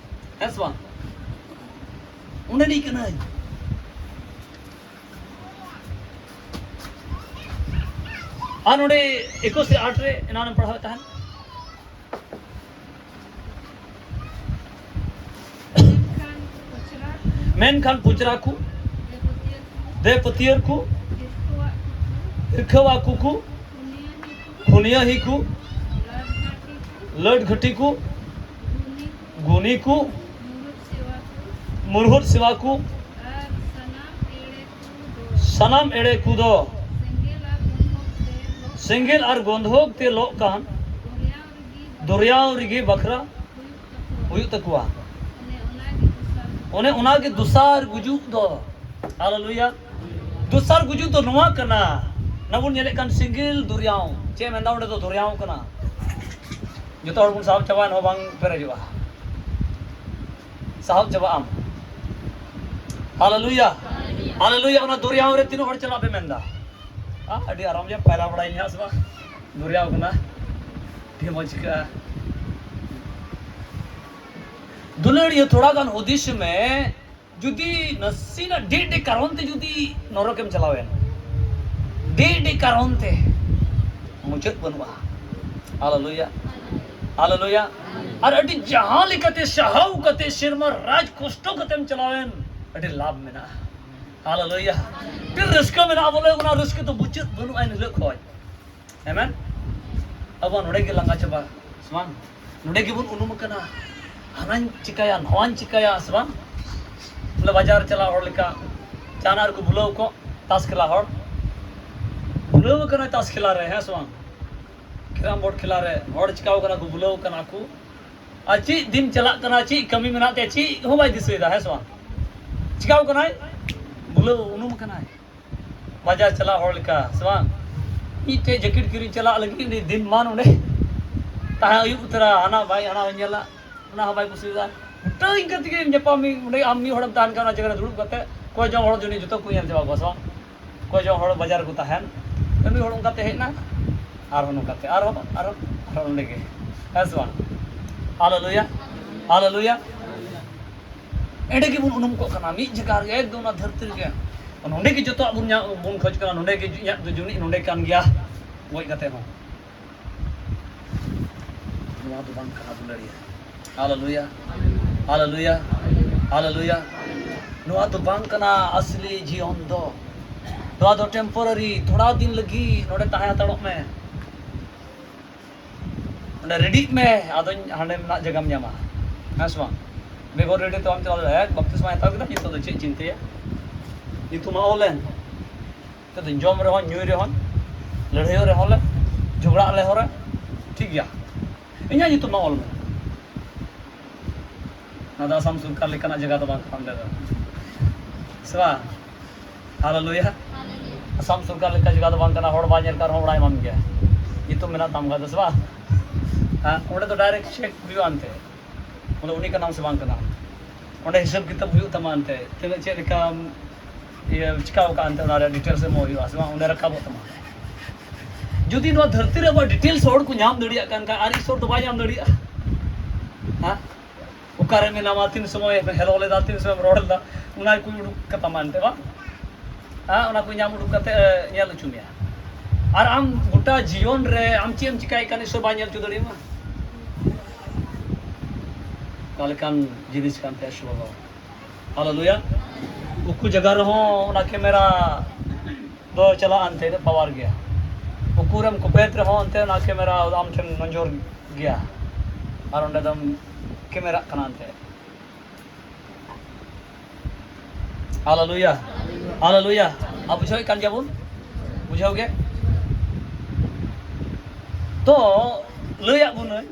ᱦᱮᱸ ᱥᱮ ᱵᱟᱝ? ᱚᱸᱰᱮᱱᱤᱡ ᱠᱟᱹᱱᱟᱹᱧ᱾ ᱟᱨ ᱱᱚᱰᱮ ᱮᱠᱩᱥ ᱨᱮ ᱟᱴ ᱨᱮ ᱮᱱᱟᱱᱮᱢ ᱯᱟᱲᱦᱟᱣᱮᱫ ᱛᱟᱦᱮᱸᱱ᱾ ᱢᱮᱱᱠᱷᱟᱱ ᱯᱩᱪᱨᱟ ᱠᱚ, ᱫᱮ ᱯᱟᱹᱛᱭᱟᱹᱨ ᱠᱚ, ᱦᱤᱨᱠᱷᱟᱹᱣᱟ ᱠᱩᱠᱩ, ᱠᱷᱩᱱᱤᱭᱟᱹ ᱦᱤᱠᱩ, ᱞᱟᱹᱰ ᱜᱷᱟᱹᱴᱤ ᱠᱚ, ᱜᱩᱱᱤ ᱠᱚ, ᱢᱩᱲᱦᱩᱫ ᱥᱮᱣᱟ ᱠᱚ, ᱥᱟᱱᱟᱢ ᱮᱲᱮ ᱠᱚᱫᱚ ᱥᱮᱸᱜᱮᱞ ᱟᱨ ᱜᱚᱱᱫᱷᱚᱠ ᱛᱮ ᱞᱚᱜ ᱠᱟᱱ ᱫᱚᱨᱭᱟᱣ ᱨᱮᱜᱮ ᱵᱟᱠᱷᱨᱟ ᱦᱩᱭᱩᱜ ᱛᱟᱠᱚᱣᱟ᱾ ᱚᱱᱮ ᱚᱱᱟᱜᱮ ᱫᱚᱥᱟᱨ ᱜᱩᱡᱩᱜ ᱫᱚ᱾ ᱦᱟᱞᱮᱞᱩᱭᱟ᱾ ᱫᱚᱥᱟᱨ ᱜᱩᱡᱩᱜ ᱫᱚ ᱱᱚᱣᱟ ᱠᱟᱱᱟ, ᱱᱚᱣᱟ ᱵᱚᱱ ᱧᱮᱞᱮᱫ ᱠᱟᱱ ᱥᱮᱸᱜᱮᱞ ᱫᱚᱨᱭᱟᱣ᱾ ᱪᱮᱫ ᱢᱮᱱᱫᱟ ᱚᱸᱰᱮ ᱫᱚ? ᱫᱚᱨᱭᱟᱣ ᱠᱟᱱᱟ᱾ ᱡᱚᱛᱚ ᱦᱚᱲ ᱵᱚᱱ ᱥᱟᱦᱟᱵ ᱪᱟᱵᱟᱭᱟ, ᱱᱚᱣᱟ ᱵᱟᱝ ᱯᱮᱨᱮᱡᱚᱜᱼᱟ᱾ ᱥᱟᱦᱟᱵ ᱪᱟᱵᱟᱜ ᱟᱢ᱾ ᱦᱟᱞᱮᱞᱩᱭᱟ, ᱦᱟᱞᱮᱞᱩᱭᱟ᱾ ᱚᱱᱟ ᱫᱚᱨᱭᱟᱣ ᱨᱮ ᱛᱤᱱᱟᱹᱜ ᱦᱚᱲ ᱪᱟᱞᱟᱜ ᱯᱮ ᱢᱮᱱᱫᱟ? ᱟ, ᱟᱹᱰᱤ ᱟᱨᱟᱢ ᱨᱮᱭᱟᱜ ᱯᱟᱭᱨᱟ ᱵᱟᱲᱟᱭ ᱦᱟᱸᱜ ᱥᱮ ᱵᱟᱝ? ᱫᱚᱨᱭᱟᱣ ᱠᱟᱱᱟ, ᱟᱹᱰᱤ ᱢᱚᱡᱽ ᱟᱹᱭᱠᱟᱹᱜᱼᱟ᱾ ᱫᱩᱞᱟᱹᱲᱤᱭᱟᱹ, ᱛᱷᱚᱲᱟ ᱜᱟᱱ ᱦᱩᱫᱤᱥ ᱢᱮ, ᱡᱩᱫᱤ ᱱᱟᱥᱮᱱᱟᱜ ᱰᱮ ᱰᱮ ᱠᱟᱨᱚᱱ ᱛᱮ ᱡᱩᱫᱤ ᱱᱚᱨᱚᱠᱮᱢ ᱪᱟᱞᱟᱣᱮᱱ, ᱰᱮ ᱰᱮ ᱠᱟᱨᱚᱱ ᱛᱮ, ᱢᱩᱪᱟᱹᱫ ᱵᱟᱹᱱᱩᱜᱼᱟ᱾ ᱦᱟᱞᱮᱞᱩᱭᱟ, ᱦᱟᱞᱮᱞᱩᱭᱟ᱾ ᱟᱨ ᱟᱹᱰᱤ ᱡᱟᱦᱟᱸ ᱞᱮᱠᱟᱛᱮ ᱥᱟᱦᱟᱣ ᱠᱟᱛᱮ ᱥᱮᱨᱢᱟ ᱨᱟᱡᱽ ᱠᱚᱥᱴᱚ ᱠᱟᱛᱮᱢ ᱪᱟᱞᱟᱣᱮᱱ, ᱟᱹᱰᱤ ᱞᱟᱵᱷ ᱢᱮᱱᱟᱜᱼᱟ᱾ ᱦᱟᱞᱮᱞᱩᱭᱟ᱾ ᱟᱹᱰᱤ ᱨᱟᱹᱥᱠᱟᱹ ᱢᱮᱱᱟᱜᱼᱟ, ᱵᱚᱞᱮ ᱚᱱᱟ ᱨᱟᱹᱥᱠᱟᱹ ᱫᱚ ᱢᱩᱪᱟᱹᱫ ᱵᱟᱹᱱᱩᱜᱼᱟ ᱮᱱ ᱦᱤᱞᱳᱜ ᱠᱷᱚᱡ᱾ ᱟᱢᱮᱱ᱾ ᱟᱵᱚ ᱱᱚᱰᱮ ᱜᱮ ᱞᱟᱸᱜᱟ ᱪᱟᱵᱟ, ᱥᱮ ᱵᱟᱝ? ᱱᱚᱰᱮ ᱜᱮᱵᱚᱱ ᱩᱱᱩᱢ ᱟᱠᱟᱱᱟ, ᱦᱟᱱᱟᱧ ᱪᱤᱠᱟᱹᱭᱟ, ᱱᱚᱣᱟᱧ ᱪᱤᱠᱟᱹᱭᱟ, ᱥᱮ ᱵᱟᱝ? ᱵᱚᱞᱮ ᱵᱟᱡᱟᱨ ᱪᱟᱞᱟᱜ ᱦᱚᱲ ᱞᱮᱠᱟ, ᱡᱟᱦᱟᱱᱟᱜ ᱨᱮᱠᱚ ᱵᱷᱩᱞᱟᱹᱣ ᱠᱚᱜ, ᱛᱟᱥ ᱠᱷᱮᱞᱟ ᱦᱚᱲ ᱵᱷᱩᱞᱟᱹᱣ ᱟᱠᱟᱱᱟ, ᱛᱟᱥ ᱠᱷᱮᱞᱟ ᱨᱮ, ᱦᱮᱸ ᱥᱮ ᱵᱟᱝ? ᱠᱮᱨᱟᱢ ᱵᱳᱨᱰ ᱠᱷᱮᱞᱟ ᱨᱮ ᱦᱚᱲ ᱪᱤᱠᱟᱹᱣ ᱠᱟᱱᱟ ᱠᱚ, ᱵᱷᱩᱞᱟᱹᱣ ᱠᱟᱱᱟ ᱠᱚ᱾ ᱟᱨ ᱪᱮᱫ ᱫᱤᱱ ᱪᱟᱞᱟᱜ ᱠᱟᱱᱟ, ᱪᱮᱫ ᱠᱟᱹᱢᱤ ᱢᱮᱱᱟᱜ ᱛᱟᱭᱟ, ᱪᱮᱫ ᱦᱚᱸ ᱵᱟᱭ ᱫᱤᱥᱟᱹᱭᱮᱫᱟ, ᱦᱮᱸ ᱥᱮ ᱵᱟᱝ? ᱪᱤᱠᱟᱹᱣ ᱠᱟᱱᱟᱭ? ᱵᱷᱩᱞᱟᱹᱣ ᱩᱱᱩᱢ ᱠᱟᱱᱟᱭ᱾ ᱵᱟᱡᱟᱨ ᱪᱟᱞᱟᱜ ᱦᱚᱲ ᱞᱮᱠᱟ, ᱥᱮ ᱵᱟᱝ? ᱢᱤᱫᱴᱮᱡ ᱡᱮᱠᱮᱴ ᱠᱤᱨᱤᱧ ᱪᱟᱞᱟᱜ ᱞᱟᱹᱜᱤᱫ ᱩᱱᱤ ᱫᱤᱱ ᱢᱟᱱ ᱚᱸᱰᱮ ᱛᱟᱦᱮᱸ ᱦᱩᱭᱩᱜ ᱩᱛᱟᱹᱨᱟ, ᱦᱟᱱᱟ ᱵᱟᱭ ᱦᱟᱱᱟ ᱵᱟᱭ ᱧᱮᱞᱟ, ᱚᱱᱟ ᱦᱚᱸ ᱵᱟᱭ ᱠᱩᱥᱤᱭᱟᱜᱼᱟ᱾ ᱜᱚᱴᱟ ᱤᱱᱠᱟᱹ ᱛᱮᱜᱮ ᱧᱟᱯᱟᱢ ᱢᱤᱫ ᱚᱸᱰᱮ ᱟᱢ ᱢᱤᱫ ᱦᱚᱲᱮᱢ ᱛᱟᱦᱮᱱ ᱠᱟᱱᱟ ᱚᱱᱟ ᱡᱟᱭᱜᱟ ᱨᱮ ᱫᱩᱲᱩᱵ ᱠᱟᱛᱮ ᱠᱚᱭ ᱡᱚᱝ ᱦᱚᱲ ᱡᱩᱫᱤ ᱡᱚᱛᱚ ᱠᱚ ᱧᱮᱞ ᱪᱟᱵᱟ ᱠᱚᱣᱟ ᱥᱮ ᱵᱟᱝ? ᱠᱚᱭ ᱡᱚᱝ ᱦᱚᱲ ᱵᱟᱡᱟᱨ ᱨᱮᱠᱚ ᱛᱟᱦᱮᱱ, ᱢᱤᱫ ᱦᱚᱲ ᱚᱱᱠᱟᱛᱮ ᱦᱮᱡ ᱮᱱᱟ, ᱟᱨᱦᱚᱸ ᱱᱚᱝᱠᱟᱛᱮ ᱟᱨᱦᱚᱸ ᱟᱨᱦᱚᱸ ᱟᱨᱦᱚᱸ ᱚᱸᱰᱮ ᱜᱮ, ᱦᱮᱸ ᱥᱮ ᱵᱟᱝ? ᱦᱟᱞᱮᱞᱩᱭᱟ, ᱦᱟᱞᱮᱞᱩᱭᱟ᱾ ᱮᱸᱰᱮ ᱜᱮᱵᱚᱱ ᱩᱱᱩᱢ ᱠᱚᱜ ᱠᱟᱱᱟ ᱢᱤᱫ ᱡᱟᱭᱜᱟ ᱨᱮᱜᱮ, ᱮᱠᱫᱚᱢ ᱚᱱᱟ ᱫᱷᱟᱹᱨᱛᱤ ᱨᱮᱜᱮ᱾ ᱱᱚᱸᱰᱮ ᱜᱮ ᱡᱚᱛᱚᱣᱟᱜ ᱵᱚᱱ ᱧᱟᱢ ᱵᱚᱱ ᱠᱷᱚᱡᱽ ᱠᱟᱱᱟ, ᱱᱚᱸᱰᱮ ᱜᱮ ᱤᱧᱟᱹᱜ ᱫᱚ ᱡᱩᱢᱤᱫ ᱱᱚᱸᱰᱮ ᱠᱟᱱ ᱜᱮᱭᱟ, ᱜᱚᱡ ᱠᱟᱛᱮ ᱦᱚᱸ᱾ ᱱᱚᱣᱟ ᱫᱚ ᱵᱟᱝ ᱠᱟᱱᱟ ᱫᱩᱞᱟᱹᱲᱤᱭᱟᱹ᱾ ᱦᱟᱞᱮᱞᱩᱭᱟ, ᱦᱟᱞᱮᱞᱩᱭᱟ, ᱦᱟᱞᱮᱞᱩᱭᱟ᱾ ᱱᱚᱣᱟ ᱫᱚ ᱵᱟᱝ ᱠᱟᱱᱟ ᱟᱥᱞᱤ ᱡᱤᱭᱚᱱ ᱫᱚ᱾ ᱱᱚᱣᱟ ᱫᱚ ᱴᱮᱢᱯᱳᱨᱟᱨᱤ, ᱛᱷᱚᱲᱟ ᱫᱤᱱ ᱞᱟᱹᱜᱤᱫ ᱱᱚᱸᱰᱮ ᱛᱟᱦᱮᱸ ᱦᱟᱛᱟᱲᱚᱜ ᱢᱮ᱾ ᱚᱸᱰᱮ ᱨᱮᱰᱤᱜ ᱢᱮ, ᱟᱫᱚᱧ ᱦᱟᱸᱰᱮ ᱢᱮᱱᱟᱜ ᱡᱟᱭᱜᱟᱢ ᱧᱟᱢᱟ, ᱦᱮᱸ ᱥᱮ ᱵᱟᱝ? ᱵᱮᱜᱚᱨ ᱨᱮᱰᱤ ᱛᱮ ᱵᱟᱢ ᱪᱟᱞᱟᱣ ᱫᱟᱲᱮᱭᱟᱜᱼᱟ᱾ ᱵᱟᱯᱛᱤᱥᱢᱟᱭ ᱦᱟᱛᱟᱣ ᱠᱮᱫᱟ, ᱱᱤᱛᱚᱜ ᱫᱚ ᱪᱮᱫ ᱪᱤᱱᱛᱟᱹᱭᱟ? ᱧᱩᱛᱩᱢ ᱢᱟ ᱚᱞ ᱮᱱ᱾ ᱱᱤᱛᱚᱜ ᱫᱚ ᱡᱚᱢ ᱨᱮᱦᱚᱸ, ᱧᱩᱭ ᱨᱮᱦᱚᱸ, ᱞᱟᱹᱲᱦᱟᱹᱭᱚᱜ ᱨᱮᱦᱚᱸ ᱞᱮ, ᱡᱷᱚᱜᱽᱲᱟᱜ ᱨᱮᱦᱚᱸ ᱞᱮ, ᱴᱷᱤᱠ ᱜᱮᱭᱟ, ᱤᱧᱟᱹᱜ ᱧᱩᱛᱩᱢ ᱢᱟ ᱚᱞ ᱢᱮ᱾ ᱱᱚᱣᱟ ᱫᱚ ᱟᱥᱟᱢ ᱥᱚᱨᱠᱟᱨ ᱞᱮᱠᱟᱱᱟᱜ ᱡᱟᱭᱜᱟ ᱫᱚ ᱵᱟᱝ ᱠᱟᱱᱟ ᱚᱸᱰᱮ ᱫᱚ, ᱥᱮ ᱵᱟᱝ? ᱦᱟᱞᱮᱞᱩᱭᱟ᱾ ᱟᱥᱟᱢ ᱥᱚᱨᱠᱟᱨ ᱞᱮᱠᱟ ᱡᱟᱭᱜᱟ ᱫᱚ ᱵᱟᱝ ᱠᱟᱱᱟ, ᱦᱚᱲ ᱵᱟᱭ ᱧᱮᱞ ᱠᱟᱱ ᱨᱮᱦᱚᱸ ᱚᱲᱟᱜ ᱮᱢᱟᱢ ᱜᱮᱭᱟ, ᱧᱩᱛᱩᱢ ᱢᱮᱱᱟᱜ ᱛᱟᱢ ᱠᱷᱟᱡ ᱫᱚ, ᱥᱮ ᱵᱟᱝ? ᱦᱮᱸ, ᱚᱸᱰᱮ ᱫᱚ ᱰᱟᱭᱨᱮᱠᱴ ᱪᱮᱠ ᱦᱩᱭᱩᱜᱼᱟ ᱮᱱᱛᱮ, ᱵᱚᱞᱮ ᱩᱱᱤ ᱠᱟᱱᱟᱢ ᱥᱮ ᱵᱟᱝ ᱠᱟᱱᱟᱢ᱾ ᱚᱸᱰᱮ ᱦᱤᱥᱟᱹᱵ ᱠᱤᱛᱟᱹᱵ ᱦᱩᱭᱩᱜ ᱛᱟᱢᱟ ᱮᱱᱛᱮ, ᱛᱤᱱᱟᱹᱜ ᱪᱮᱫ ᱞᱮᱠᱟᱢ ᱤᱭᱟᱹ ᱪᱤᱠᱟᱹᱣ ᱠᱟᱜᱼᱟ ᱮᱱᱛᱮ, ᱚᱱᱟ ᱨᱮᱭᱟᱜ ᱰᱤᱴᱮᱞᱥ ᱮᱢᱚᱜ ᱦᱩᱭᱩᱜᱼᱟ ᱥᱮ ᱵᱟᱝ, ᱚᱸᱰᱮ ᱨᱟᱠᱟᱵᱚᱜ ᱛᱟᱢᱟ᱾ ᱡᱩᱫᱤ ᱱᱚᱣᱟ ᱫᱷᱟᱹᱨᱛᱤ ᱨᱮ ᱟᱵᱚᱣᱟᱜ ᱰᱤᱴᱮᱞᱥ ᱦᱚᱲ ᱠᱚ ᱧᱟᱢ ᱫᱟᱲᱮᱭᱟᱜ ᱠᱟᱱ ᱠᱷᱟᱱ, ᱟᱨ ᱤᱥᱚᱨ ᱫᱚ ᱵᱟᱭ ᱧᱟᱢ ᱫᱟᱲᱮᱭᱟᱜᱼᱟ? ᱦᱮᱸ? ᱚᱠᱟᱨᱮ ᱢᱮᱱᱟᱢᱟ, ᱛᱤᱱ ᱥᱚᱢᱚᱭ ᱦᱮᱞᱳ ᱞᱮᱫᱟ, ᱛᱤᱱ ᱥᱚᱢᱚᱭ ᱨᱚᱲ ᱞᱮᱫᱟ, ᱚᱱᱟ ᱠᱚ ᱩᱰᱩᱠ ᱠᱟᱛᱟᱢᱟ ᱮᱱᱛᱮ, ᱵᱟᱝ? ᱦᱮᱸ, ᱚᱱᱟ ᱠᱚ ᱧᱟᱢ ᱩᱰᱩᱠ ᱠᱟᱛᱮ, ᱮ, ᱧᱮᱞ ᱦᱚᱪᱚ ᱢᱮᱭᱟ᱾ ᱟᱨ ᱟᱢ ᱜᱚᱴᱟ ᱡᱤᱭᱚᱱ ᱨᱮ ᱟᱢ ᱪᱮᱫ ᱮᱢ ᱪᱤᱠᱟᱭ ᱠᱟᱱ, ᱤᱥᱚᱨ ᱵᱟᱭ ᱧᱮᱞ ᱦᱚᱪᱚ ᱫᱟᱲᱮᱭᱟᱢᱟ᱾ ᱚᱠᱟ ᱞᱮᱠᱟᱱ ᱡᱤᱱᱤᱥ ᱠᱟᱱ ᱛᱟᱭᱟ ᱤᱥᱚᱨ ᱵᱟᱵᱟ᱾ ᱦᱟᱞᱮᱞᱩᱭᱟ᱾ ᱩᱠᱩ ᱡᱟᱭᱜᱟ ᱨᱮᱦᱚᱸ ᱚᱱᱟ ᱠᱮᱢᱮᱨᱟ ᱫᱚ ᱪᱟᱞᱟᱜᱼᱟ ᱮᱱᱛᱮ, ᱯᱟᱣᱟᱨ ᱜᱮᱭᱟ᱾ ᱩᱠᱩᱨᱮᱢ ᱠᱚᱯᱮᱫ ᱨᱮᱦᱚᱸ ᱮᱱᱛᱮ, ᱚᱱᱟ ᱠᱮᱢᱮᱨᱟ ᱟᱢ ᱴᱷᱮᱱ ᱱᱚᱡᱚᱨ ᱜᱮᱭᱟ᱾ ᱟᱨ ᱚᱸᱰᱮ ᱫᱚᱢ ᱠᱮᱢᱮᱨᱟᱜ ᱠᱟᱱᱟ ᱮᱱᱛᱮ᱾ ᱦᱟᱞᱮᱞᱩᱭᱟ, ᱦᱟᱞᱮᱞᱩᱭᱟ᱾ ᱟᱨ ᱵᱩᱡᱷᱟᱹᱣᱮᱫ ᱠᱟᱱ ᱜᱮᱭᱟᱵᱚᱱ, ᱵᱩᱡᱷᱟᱹᱣ ᱜᱮ᱾ ᱛᱚ, ᱞᱟᱹᱭᱟᱫ ᱵᱚᱱᱟᱹᱧ,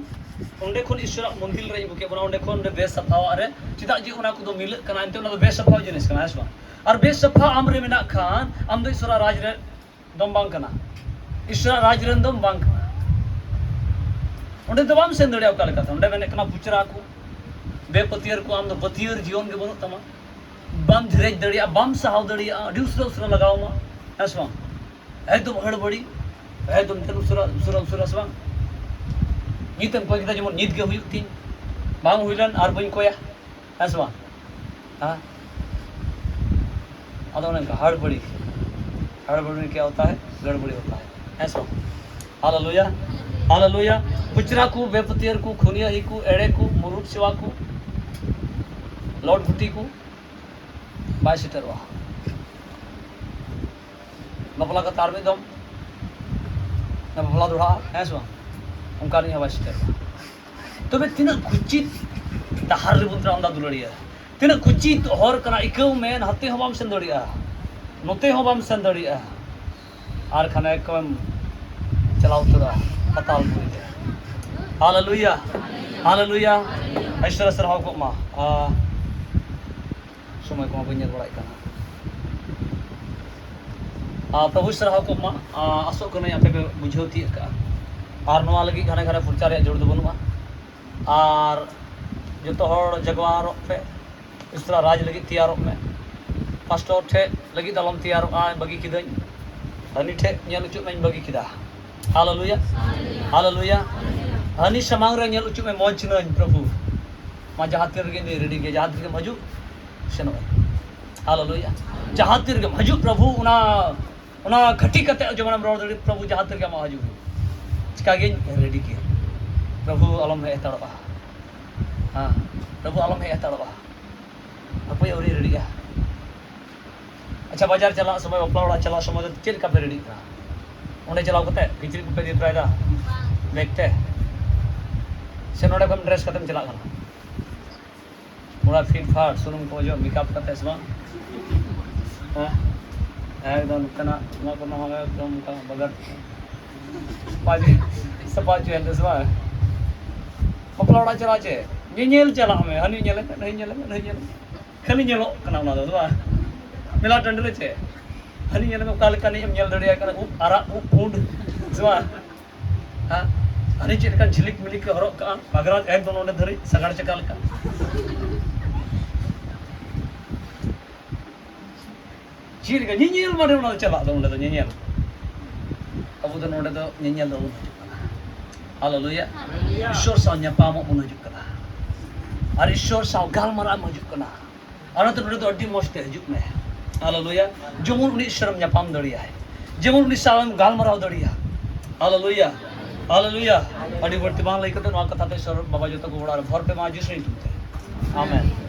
ᱚᱸᱰᱮ ᱠᱷᱚᱱ ᱤᱥᱚᱨᱟᱜ ᱢᱚᱱᱫᱤᱨ ᱨᱮ ᱤᱧ ᱵᱩᱠᱮᱫ ᱵᱚᱱᱟ, ᱚᱸᱰᱮ ᱠᱷᱚᱱ ᱚᱸᱰᱮ ᱵᱮᱥᱟᱯᱷᱟᱣᱟᱜ ᱨᱮ᱾ ᱪᱮᱫᱟᱜ ᱡᱮ ᱚᱱᱟ ᱠᱚᱫᱚ ᱢᱤᱞᱟᱹᱜ ᱠᱟᱱᱟ, ᱮᱱᱛᱮ ᱚᱱᱟ ᱫᱚ ᱵᱮᱥᱟᱯᱷᱟᱣ ᱡᱤᱱᱤᱥ ᱠᱟᱱᱟ, ᱦᱮᱸ ᱥᱮ ᱵᱟᱝ? ᱟᱨ ᱵᱮᱥᱟᱯᱷᱟ ᱟᱢ ᱨᱮ ᱢᱮᱱᱟᱜ ᱠᱷᱟᱱ, ᱟᱢ ᱫᱚ ᱤᱥᱚᱨᱟᱜ ᱨᱟᱡᱽ ᱨᱮ ᱫᱚᱢ ᱵᱟᱝ ᱠᱟᱱᱟ᱾ ᱤᱥᱚᱨᱟᱜ ᱨᱟᱡᱽ ᱨᱮᱱ ᱫᱚᱢ ᱵᱟᱝ ᱠᱟᱱᱟ᱾ ᱚᱸᱰᱮ ᱫᱚ ᱵᱟᱢ ᱥᱮᱱ ᱫᱟᱲᱮᱭᱟᱜᱼᱟ᱾ ᱚᱠᱟ ᱞᱮᱠᱟᱛᱮ? ᱚᱸᱰᱮ ᱢᱮᱱᱮᱫ ᱠᱟᱱᱟ ᱯᱩᱪᱨᱟ ᱠᱚ, ᱵᱮᱯᱟᱹᱛᱭᱟᱹᱨ ᱠᱚ, ᱟᱢ ᱫᱚ ᱯᱟᱹᱛᱭᱟᱹᱨ ᱡᱤᱭᱚᱱ ᱜᱮ ᱵᱟᱹᱱᱩᱜ ᱛᱟᱢᱟ, ᱵᱟᱢ ᱫᱷᱤᱨᱮᱡ ᱫᱟᱲᱮᱭᱟᱜᱼᱟ, ᱵᱟᱢ ᱥᱟᱦᱟᱣ ᱫᱟᱲᱮᱭᱟᱜᱼᱟ, ᱟᱹᱰᱤ ᱩᱥᱟᱹᱨᱟ ᱩᱥᱟᱹᱨᱟ ᱞᱟᱜᱟᱣ ᱟᱢᱟ, ᱦᱮᱸ ᱥᱮ ᱵᱟᱝ? ᱮᱠᱫᱚᱢ ᱦᱟᱲᱵᱟᱲᱤ, ᱮᱠᱫᱚᱢ ᱛᱮ ᱩᱥᱟᱹᱨᱟ ᱩᱥᱟᱹᱨᱟ ᱩᱥᱟᱹᱨᱟ, ᱥᱮ ᱵᱟᱝ? ᱱᱤᱛ ᱮᱢ ᱠᱚᱭ ᱠᱮᱫᱟ ᱡᱮᱢᱚᱱ ᱱᱤᱛ ᱜᱮ ᱦᱩᱭᱩᱜ ᱛᱤᱧ, ᱵᱟᱝ ᱦᱩᱭ ᱞᱮᱱ ᱟᱨ ᱵᱟᱹᱧ ᱠᱚᱭᱟ, ᱦᱮᱸ ᱥᱮ ᱵᱟᱝ? ᱦᱮᱸ? ᱟᱫᱚ ᱚᱱᱮ ᱚᱱᱠᱟ ᱦᱟᱲᱵᱟᱲᱤ, ᱦᱟᱲᱵᱟᱲᱤ ᱠᱮᱭᱟ ᱦᱳᱛᱟ ᱦᱮ, ᱜᱟᱲᱵᱟᱲᱤ ᱦᱳᱛᱟ ᱦᱮ, ᱦᱮᱸ ᱥᱮ ᱵᱟᱝ? ᱦᱟᱞᱮᱞᱩᱭᱟ, ᱦᱟᱞᱮᱞᱩᱭᱟ᱾ ᱯᱩᱪᱨᱟ ᱠᱚ, ᱵᱮᱯᱟᱹᱛᱭᱟᱹᱨ ᱠᱚ, ᱠᱷᱩᱱᱤᱭᱟᱹᱦᱤ ᱠᱚ, ᱮᱲᱮ ᱠᱚ, ᱢᱩᱨᱩᱫ ᱥᱮᱣᱟ ᱠᱚ, ᱞᱚᱴ ᱜᱩᱴᱤ ᱠᱚ ᱵᱟᱭ ᱥᱮᱴᱮᱨᱚᱜᱼᱟ᱾ ᱵᱟᱯᱞᱟ ᱠᱟᱛᱮ ᱟᱨ ᱢᱤᱫ ᱫᱚᱢ ᱵᱟᱯᱞᱟ ᱫᱚᱲᱦᱟᱜᱼᱟ, ᱦᱮᱸ ᱥᱮ ᱵᱟᱝ? ᱚᱱᱠᱟ ᱨᱤᱱᱤᱡ ᱦᱚᱸ ᱵᱟᱭ ᱥᱮᱴᱮᱨᱚᱜᱼᱟ᱾ ᱛᱚᱵᱮ ᱛᱤᱱᱟᱹᱜ ᱠᱩᱪᱤᱛ ᱰᱟᱦᱟᱨ ᱨᱮᱵᱚᱱ ᱛᱟᱲᱟᱢ ᱮᱫᱟ ᱫᱩᱞᱟᱹᱲᱤᱭᱟᱹ, ᱛᱤᱱᱟᱹᱜ ᱠᱩᱪᱤᱛ ᱦᱚᱨ ᱠᱟᱱᱟ, ᱟᱹᱭᱠᱟᱹᱣ ᱢᱮ, ᱱᱟᱛᱮ ᱦᱚᱸ ᱵᱟᱢ ᱥᱮᱱ ᱫᱟᱲᱮᱭᱟᱜᱼᱟ, ᱱᱚᱛᱮ ᱦᱚᱸ ᱵᱟᱢ ᱥᱮᱱ ᱫᱟᱲᱮᱭᱟᱜᱼᱟ, ᱟᱨ ᱠᱷᱟᱱᱮ ᱠᱚᱢ ᱪᱟᱞᱟᱣ ᱩᱛᱟᱹᱨᱚᱜᱼᱟ ᱯᱟᱛᱟᱞ ᱯᱩᱨᱤ ᱛᱮ᱾ ᱦᱟᱞᱮᱞᱩᱭᱟ, ᱦᱟᱞᱮᱞᱩᱭᱟ᱾ ᱤᱥᱚᱨ ᱥᱟᱨᱦᱟᱣ ᱠᱚᱜ ᱢᱟ᱾ ᱟᱨ ᱥᱚᱢᱚᱭ ᱠᱚᱢᱟ ᱵᱟᱹᱧ ᱧᱮᱞ ᱵᱟᱲᱟᱭᱮᱫ ᱠᱟᱱᱟ᱾ ᱟᱨ ᱯᱨᱚᱵᱷᱩ ᱥᱟᱨᱦᱟᱣ ᱠᱚᱜ ᱢᱟ᱾ ᱟᱨ ᱟᱥᱚᱜ ᱠᱟᱹᱱᱟᱹᱧ ᱟᱯᱮ ᱯᱮ ᱵᱩᱡᱷᱟᱹᱣ ᱛᱤᱭᱳᱜ ᱠᱟᱜᱼᱟ᱾ ᱟᱨ ᱱᱚᱣᱟ ᱞᱟᱹᱜᱤᱫ ᱜᱷᱟᱱᱮ ᱜᱷᱟᱱᱮ ᱯᱨᱚᱪᱟᱨ ᱨᱮᱭᱟᱜ ᱡᱳᱨ ᱫᱚ ᱵᱟᱹᱱᱩᱜᱼᱟ᱾ ᱟᱨ ᱡᱚᱛᱚ ᱦᱚᱲ ᱡᱟᱜᱽᱣᱟᱨᱚᱜ ᱯᱮ, ᱤᱥᱨᱟ ᱨᱟᱡᱽ ᱞᱟᱹᱜᱤᱫ ᱛᱮᱭᱟᱨᱚᱜ ᱢᱮ᱾ ᱯᱟᱥᱴᱚᱨ ᱴᱷᱮᱡ ᱞᱟᱹᱜᱤᱫ ᱫᱚ ᱟᱞᱚᱢ ᱛᱮᱭᱟᱨᱚᱜᱼᱟ, ᱵᱟᱹᱜᱤ ᱠᱤᱫᱟᱹᱧ, ᱦᱟᱹᱱᱤ ᱴᱷᱮᱡ ᱧᱮᱞ ᱦᱚᱪᱚᱜ ᱢᱮᱧ ᱵᱟᱹᱜᱤ ᱠᱮᱫᱟ᱾ ᱦᱟᱞᱮᱞᱩᱭᱟ, ᱦᱟᱞᱮᱞᱩᱭᱟ᱾ ᱦᱟᱹᱱᱤ ᱥᱟᱢᱟᱝ ᱨᱮ ᱧᱮᱞ ᱦᱚᱪᱚᱜ ᱢᱮ ᱢᱚᱡᱽ ᱪᱤᱱᱦᱟᱹᱧ ᱯᱨᱚᱵᱷᱩ᱾ ᱢᱟ ᱡᱟᱦᱟᱸ ᱛᱤᱱ ᱨᱮᱜᱮ ᱤᱧ ᱨᱮᱰᱤ ᱜᱮ, ᱡᱟᱦᱟᱸ ᱛᱤᱱ ᱨᱮᱜᱮᱢ ᱦᱤᱡᱩᱜ ᱥᱮᱱᱚᱜ᱾ ᱦᱟᱞᱮᱞᱩᱭᱟ᱾ ᱡᱟᱦᱟᱸ ᱛᱤᱱ ᱨᱮᱜᱮᱢ ᱦᱤᱡᱩᱜ ᱯᱨᱚᱵᱷᱩ, ᱚᱱᱟ ᱚᱱᱟ ᱠᱷᱟᱹᱴᱤ ᱠᱟᱛᱮ ᱡᱮᱢᱚᱱᱮᱢ ᱨᱚᱲ ᱫᱟᱲᱮᱭᱟᱜ, ᱯᱨᱚᱵᱷᱩ ᱡᱟᱦᱟᱸ ᱛᱤ ᱨᱮᱜᱮ ᱟᱢᱟᱜ ᱦᱤᱡᱩᱜ ᱦᱩᱭᱩᱜ, ᱪᱤᱠᱟᱹ ᱜᱤᱧ ᱨᱮᱰᱤ ᱜᱮᱭᱟ᱾ ᱯᱨᱚᱵᱷᱩ ᱟᱞᱚᱢ ᱦᱮᱡ ᱦᱟᱛᱟᱲᱚᱜᱼᱟ᱾ ᱦᱮᱸ, ᱯᱨᱚᱵᱷᱩ ᱟᱞᱚᱢ ᱦᱮᱡ ᱦᱟᱛᱟᱲᱚᱜᱼᱟ᱾ ᱦᱟᱯᱳᱭ ᱟᱹᱣᱨᱤ ᱨᱮᱰᱤᱜᱼᱟ᱾ ᱟᱪᱪᱷᱟ, ᱵᱟᱡᱟᱨ ᱪᱟᱞᱟᱜ ᱥᱚᱢᱚᱭ, ᱵᱟᱯᱞᱟ ᱚᱲᱟᱜ ᱪᱟᱞᱟᱜ ᱥᱚᱢᱚᱭ ᱫᱚ ᱪᱮᱫ ᱞᱮᱠᱟ ᱯᱮ ᱨᱮᱰᱤᱜ ᱠᱟᱱᱟ? ᱚᱸᱰᱮ ᱪᱟᱞᱟᱣ ᱠᱟᱛᱮ ᱠᱤᱪᱨᱤᱡ ᱠᱚᱯᱮ ᱤᱫᱤ ᱛᱚᱨᱟᱭᱮᱫᱟ ᱵᱮᱜᱽ ᱛᱮ, ᱥᱮ ᱱᱚᱰᱮ ᱠᱷᱚᱱ ᱰᱨᱮᱥ ᱠᱟᱛᱮᱢ ᱪᱟᱞᱟᱜ ᱠᱟᱱᱟ? ᱯᱩᱨᱟ ᱯᱷᱤᱴ ᱯᱷᱟᱴ, ᱥᱩᱱᱩᱢ ᱠᱚ ᱚᱡᱚᱜ, ᱢᱮᱠᱟᱯ ᱠᱟᱛᱮ ᱥᱮ ᱵᱟᱝ? ᱦᱮᱸ? ᱮᱠᱫᱚᱢ ᱱᱚᱛᱮᱱᱟᱜ ᱱᱚᱣᱟ ᱠᱚᱨᱮ ᱦᱚᱸ ᱮᱠᱫᱚᱢ ᱚᱱᱠᱟ ᱵᱟᱜᱟᱱ ᱥᱟᱯᱷᱟ ᱜᱮ, ᱥᱟᱯᱷᱟ ᱦᱚᱪᱚᱭᱟᱞᱮ ᱥᱮ ᱵᱟᱝ? ᱵᱟᱯᱞᱟ ᱚᱲᱟᱜ ᱪᱟᱞᱟᱜ ᱪᱮ? ᱧᱮᱧᱮᱞ ᱪᱟᱞᱟᱜ ᱢᱮ, ᱦᱟᱹᱱᱤ ᱧᱮᱞᱮ ᱢᱮ, ᱱᱟᱹᱭ ᱧᱮᱞᱮ ᱢᱮ, ᱱᱟᱹᱭ ᱧᱮᱞᱮ ᱢᱮ, ᱠᱷᱟᱹᱞᱤ ᱧᱮᱞᱚᱜ ᱠᱟᱱᱟ ᱚᱱᱟ ᱫᱚ, ᱥᱮ ᱵᱟᱝ? ᱢᱮᱞᱟ ᱴᱟᱺᱰᱤ ᱨᱮ ᱪᱮᱫ? ᱦᱟᱹᱱᱤ ᱧᱮᱞ ᱢᱮ, ᱚᱠᱟ ᱞᱮᱠᱟᱱᱤᱡ ᱮᱢ ᱧᱮᱞ ᱫᱟᱲᱮᱭᱟᱭ ᱠᱟᱱᱟ, ᱩᱵ ᱟᱨᱟᱜ, ᱩᱵ ᱯᱩᱸᱰ, ᱥᱮ ᱵᱟᱝ? ᱦᱮᱸ? ᱦᱟᱹᱱᱤ ᱪᱮᱫ ᱞᱮᱠᱟᱱ ᱡᱷᱤᱞᱤᱠ ᱢᱤᱞᱤᱠ ᱮ ᱦᱚᱨᱚᱜ ᱠᱟᱜᱼᱟ, ᱯᱟᱜᱽᱨᱟ ᱮᱠᱫᱚᱢ ᱱᱚᱰᱮ ᱫᱷᱟᱹᱨᱤᱡ, ᱥᱟᱜᱟᱲ ᱪᱟᱠᱟ ᱞᱮᱠᱟ᱾ ᱪᱮᱫ ᱞᱮᱠᱟ ᱧᱮᱧᱮᱞ ᱢᱟᱱᱮ ᱚᱱᱟ ᱫᱚ ᱪᱟᱞᱟᱜ ᱫᱚ, ᱚᱸᱰᱮ ᱫᱚ ᱧᱮᱧᱮᱞ᱾ ᱟᱵᱚ ᱫᱚ ᱱᱚᱰᱮ ᱫᱚ ᱧᱮᱧᱮᱞ ᱫᱚ ᱵᱟᱵᱚᱱ ᱦᱤᱡᱩᱜ ᱠᱟᱱᱟ᱾ ᱦᱟᱞᱮᱞᱩᱭᱟ᱾ ᱤᱥᱥᱚᱨ ᱥᱟᱶ ᱧᱟᱯᱟᱢᱚᱜ ᱵᱚᱱ ᱦᱤᱡᱩᱜ ᱠᱟᱱᱟ, ᱟᱨ ᱤᱥᱥᱚᱨ ᱥᱟᱶ ᱜᱟᱞᱢᱟᱨᱟᱣ ᱮᱢ ᱦᱤᱡᱩᱜ ᱠᱟᱱᱟ᱾ ᱚᱱᱟᱛᱮ ᱱᱚᱰᱮ ᱫᱚ ᱟᱹᱰᱤ ᱢᱚᱡᱽ ᱛᱮ ᱦᱤᱡᱩᱜ ᱢᱮ᱾ ᱦᱟᱞᱮᱞᱩᱭᱟ᱾ ᱡᱮᱢᱚᱱ ᱩᱱᱤ ᱤᱥᱥᱚᱨᱮᱢ ᱧᱟᱯᱟᱢ ᱫᱟᱲᱮᱭᱟᱭ, ᱡᱮᱢᱚᱱ ᱩᱱᱤ ᱥᱟᱶᱮᱢ ᱜᱟᱞᱢᱟᱨᱟᱣ ᱫᱟᱲᱮᱭᱟᱜᱼᱟ᱾ ᱦᱟᱞᱮᱞᱩᱭᱟ᱾ ᱦᱟᱞᱮᱞᱩᱭᱟ᱾ ᱟᱹᱰᱤ ᱵᱟᱹᱲᱛᱤ ᱵᱟᱝ ᱞᱟᱹᱭ ᱠᱟᱛᱮ ᱱᱚᱣᱟ ᱠᱟᱛᱷᱟ ᱛᱮ ᱤᱥᱥᱚᱨ ᱵᱟᱵᱟ ᱡᱚᱛᱚ ᱠᱚ ᱚᱲᱟᱜ ᱨᱮ ᱵᱷᱚᱨ ᱯᱮ ᱢᱟ ᱡᱤᱥᱩ ᱧᱩᱛᱩᱢ ᱛᱮ᱾ ᱟᱢᱮᱱ᱾